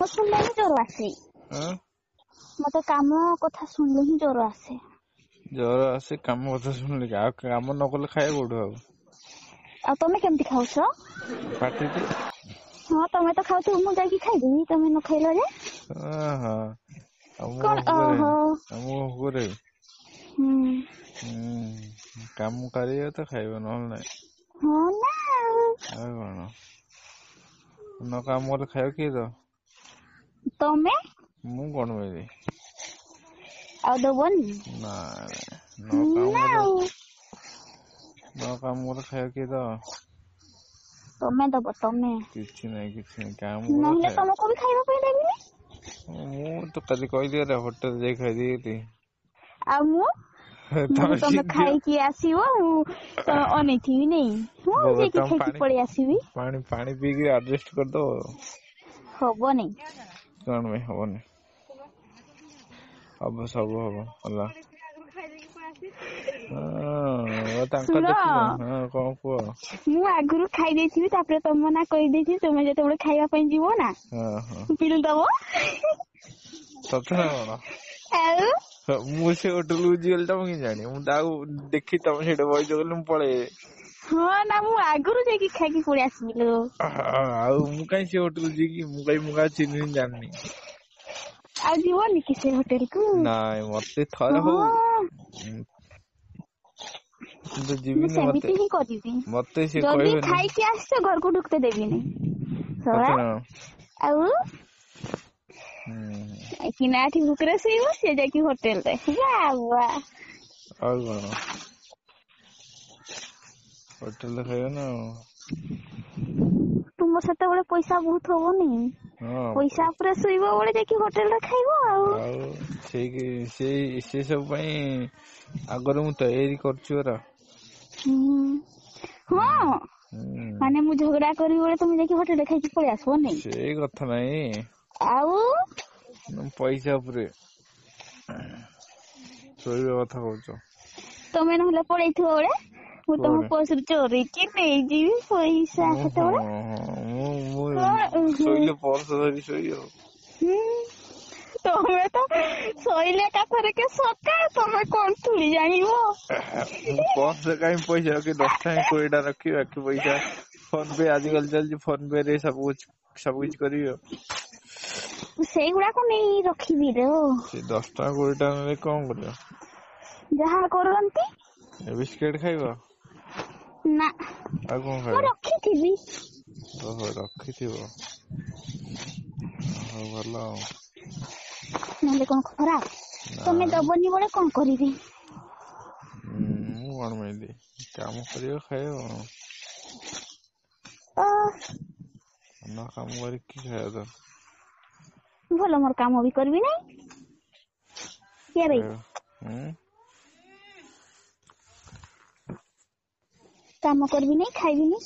ଶୁଣିଲେ ହିଁ ଜର ଆସେ। ଆଁ ମତେ କାମ କଥା ଶୁଣିଲେ ହିଁ ଜର ଆସେ। ଜର ଆସେ କାମ କଥା ଶୁଣିଲେ କି ଆଉ କାମ ନ କଲେ ଖାଇବା କୋଉଠୁ ଆଉ? ଆଉ ତମେ କେମିତି ଖାଉଛ? ପାଟିରେ। ହଁ ତମେ ତ ଖାଉଥିବ ମୁଁ ଯାଇକି ଖାଇଦେବି ତମେ ନ ଖାଇଲ ଯେ। ଓହୋ ଆଉ ମୁଁ କଣ ଭୋକରେ ଓହୋ। ଆଉ ମୁଁ ଭୋକରେ। ହୁଁ। ହୁଁ କାମ କରିବ ତ ଖାଇବ ନହେଲେ ନାଇଁ। ହଁ ନା ଆଉ। ଆଉ କଣ ନ କାମ କଲେ ଖାଇବା କିଏ ଦବ? ତମେ ମୁଁ କଣ ମିଳିବି? ଆଉ ଦବନି? ନାଇଁ ନ କାମ ନା କଲେ ଆଉ ନ କାମ କଲେ ଖାଇବା କିଏ ଦବ? ତମେ ଦବ ତମେ। କିଛି ନାହିଁ କିଛି ନାହିଁ କାମ କର ନହେଲେ ଖାଇବ। ତମକୁ ବି ଖାଇବା ପାଇଁ ଦେବିନି। ମୁଁ ତ କାଲି କହିଲି ପରା ହୋଟେଲ ଯାଇ ଖାଇଦେବି ବୋଲି। ଆଉ ମୁଁ ମୁଁ ତମେ ଦିଅ ଖାଇକି ଆସିବ ମୁଁ ତମେ ଅନେଇଥିବି ନାଇଁ। ମୁଁ ଯାଇକି ତମେ ଖାଇକି ପାଣି ପଳେଇ ଆସିବି। ପାଣି ପାଣି ପିଇକି ଆଡଜଷ୍ଟ କରିଦବ ଆଉ। ହବ ନାଇଁ। କଣ ପାଇଁ ହବନି? ହବ ସବୁ ହବ ହେଲା। ହଁ ତାଙ୍କ ଶୁଣ ଦେଖିଲ ହଁ କଣ କୁହ? ମୁଁ ଆଗରୁ ଖାଇ ଦେଇଥିବି ତାପରେ ତମ ନା କହିଦେଇଥିବି ତମେ ଯେତେବେଳେ ଖାଇବା ପାଇଁ ଯିବ ନା ହଁ ହଁ ବିଲ ଦବ। ସତ ନା କଣ? ଆଉ ମୁଁ ସେ ହୋଟେଲକୁ ଯିବି ବୋଲି ତମେ କେମିତି ଜାଣିବ? ମୁଁ ତ ଆଉ ଦେଖି ତମେ ସେଇଠି ବଇଛ ବୋଲି ମୁଁ ପଳେଇବି। ହଁ ନା ମୁଁ ଆଗରୁ ଯାଇକି ଖାଇକି ପଳେଇ ଆସିବି ଲୋ। ଆଉ ମୁଁ କାଇଁ ସେ ହୋଟେଲ ଯିବି କି ମୁଁ କାଇଁ ମୁଁ କାହାକୁ ଚିହ୍ନିନି ଜାଣିନି। ଆଉ ଯିବନି କି ସେ ହୋଟେଲ କୁ? ନାଇଁ ମତେ ଥରେ ହଁ ହଉ ମୁଁ ତ ମୁଁ ଯିବିନି ମତେ ସେମିତି ହିଁ କରିବି। ମତେ ସିଏ ଯଦି କହିବେନି। ଖାଇକି ଆସିଛ ଘରକୁ ଢୁକତେ ଦେବିନି। ସତ ଶଳା ନା କଣ? ଆଉ ହୁଁ କିନା ଏଠି ଭୁକରେ ଶୋଇବ ସିଏ ଯାଇକି ହୋଟେଲ ରେ ବା ବା। ଆଉ କଣ ହୋଟେଲରେ ଖାଇବ ନା ଆଉ। ତୁମର ସେତେବେଳେ ପଇସା ବହୁତ ହବନି? ହଁ ପଇସା ଉପରେ ଶୋଇବ ବେଳେ ଯାଇକି ହୋଟେଲ ରେ ଖାଇବ ଆଉ। ଆଉ ସେଇ ସେଇ ସେ ସବୁ ପାଇଁ ଆଗରୁ ମୁଁ ତୟାରୀ କରୁଛି ପରା। ହୁଁ ହଁ ହୁଁ ମାନେ ମୁଁ ଝଗଡା କରିବି ବେଳେ ତମେ ଯାଇକି ହୋଟେଲରେ ଖାଇକି ପଳେଇ ଆସିବ ନାଇଁ? ସେଇ କଥା ନାଇଁ ଆଉ ପଇସା ଉପରେ ଶୋଇବା କଥା କହୁଛ। ତମେ ନହେଲେ ପଳେଇଥିବ ବେଳେ ମୁଁ ତମ କୁଆଡେ? ପର୍ସରୁ ଚୋରେଇକି ନେଇଯିବି ପଇସା ମୁଁ ହଁ ସେତେବେଳେ। ହଁ ମୁଁ ମୁଁ କଣ ଉହୁଁ ଶୋଇଲେ ପର୍ସ ଧରି ଶୋଇବି ଆଉ। ହୁଁ ତମେ ତ ଶୋଇଲେ ଏକାଥରକେ ସକାଳ ତମେ କଣ ଥୁଡି ଜାଣିବ। ମୁଁ ପର୍ସରେ କାହିଁ ପଇସା ରଖିବି 10 ଟଙ୍କା 20 ଟା ରଖିବି ବାକି ପଇସା ଫୋନ ପେ ଆଜିକାଲି ଚାଲିଛି ଫୋନ ପେ ରେ ସବୁ କିଛି ସବୁ କିଛି କରିବି ଆଉ। ସେଇଗୁଡାକୁ ନେଇ ରଖିବି ଲୋ। ସେ 10 ଟଙ୍କା 20 ଟଙ୍କା ନେଲେ କଣ କରିବ? ଯାହା କରନ୍ତି। ଏ ବିସ୍କିଟ ଖାଇବ? ନା ଆଉ କଣ ମୁଁ ଖାଇବ? ରଖିଥିବି। ଓହୋ ରଖିଥିବ। ହଉ ଭଲ ଆଉ। ନହେଲେ କଣ ଖରାପ ନା ତମେ ଦବନି ବେଳେ କଣ କରିବି? ହୁଁ ମୁଁ କଣ ପାଇଁ ଦେବି କାମ କରିବ ଖାଇବ ଆଉ। ଅ ନ କାମ କରିକି କି ଖାଇବା ଦବ? ଭଲ ମୋର କାମ ବି କରିବି ନାଇଁ। କିଆ ରେ ଖାଇବ ହୁଁ କାମ କରିବି ନାଇଁ ଖାଇବିନି